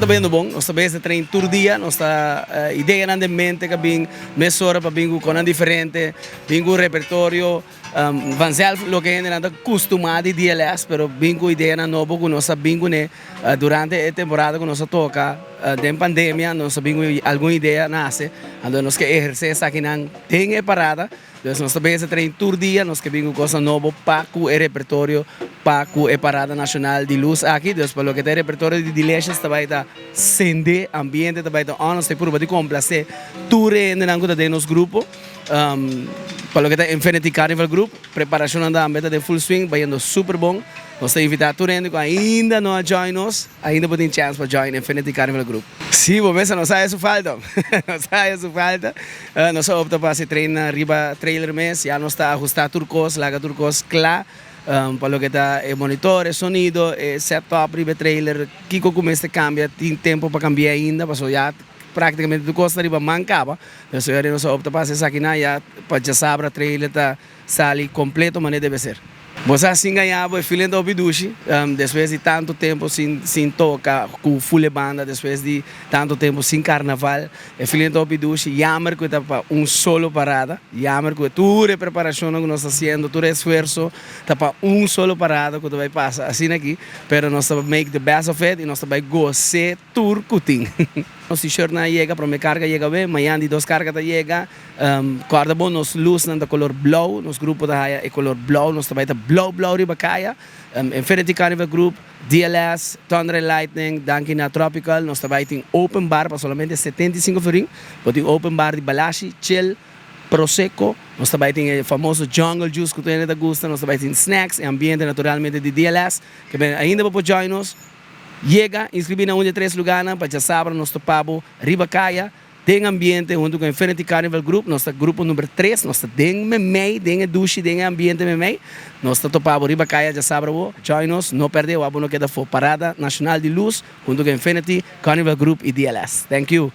Ta bayendo bon, nos ta bezig train tur dia, nos ta ideanan den mente ka bin mesora pa bin ku konan diferente, bin ku repertorio vanzelf loke hendenan ta kustumá di DLS, pero bin ku ideanan nobo ku nos a bin kuné durante e temporada ku nos a toka den pandemia, nos a bin ku algun idea nase, anto nos ke ehersé esakinan den e parada. Dus nos ta bezig train tur dia, nos ke bin ku kosnan nobo pa ku e repertorio pa ku e parada nashonal di lus aki. Dus pa loke ta e repertorio di Delicious ta bai ta sende, ambiente ta bai ta on, nos ta purba di komplasé tur e hendenan ku ta den nos grupo. Pa loke ta Infinity Carnival Group, preparashonnan tambe ta den full swing, bayendo super bon. Nos ta invitá tur hende ku ainda no a join nos, ainda bo tin chèns pa join Infinity Carnival Group. Sí, bo mester no sa e su falta. No sa e su falta. Nos a opta pa hasi train na riba trailer mes. Ya nos ta ahusta tur kos, laga tur kos kla pa loke ta e monitor, e sonido, e set up riba e trailer. Kiko ku mester kambia tin tempo pa kambia ainda pasobra ya praktikamente tur kos ta riba man kaba. Entonces ora nos a opta pa hasi esakinan ya pa djasabra trailer ta sali completo manera debe ser. Bo sa sin gaña bo e feeling ta hopi dushi despues di tanto tempo sin sin toca cu full e banda despues di tanto tempo sin carnaval e feeling ta hopi dushi jammer cu ta pa un solo parada jammer cu tur e preparacionnan cu nos ta haciendo tur e esfuerzo ta pa un solo parada cu ta bay pasa asina aki pero nos ta make the best of it y nos ta bay goce tur cu tin. Nos t-shirtnan a yega prome carga yega awe mañana di dos carga ta yega. Kòrda bo, nos lusnan ta kolor blou, nos grupo ta haya e kolor blou, nos ta bai ta blou blou riba kaya. Infinity Carnival Group, DLS, Thunder and Lightning, danki na Tropical, nos ta bai tin open bar pa solamente 75 florin. Bo tin open bar di balashi, chill, prosecco, nos ta bai tin e famoso jungle juice ku tur hende ta gusta, nos ta bai tin snacks, e ambiente naturalmente di DLS. Ke ben ainda bo por join nos, yega, inscribi na un di e tres lugarnan pa djasabra nos topa bo riba kaya. Den ambiente hunto cu Infinity Carnival Group, nos ta grupo number tres, nos ta den memey, den e dushi, den e ambiente memey. Nos ta topa bo riba caya djasabra bo. Join nos, no perde, wak bo no keda afo. Parada Nacional di Luz hunto cu Infinity Carnival Group y DLS. Thank you.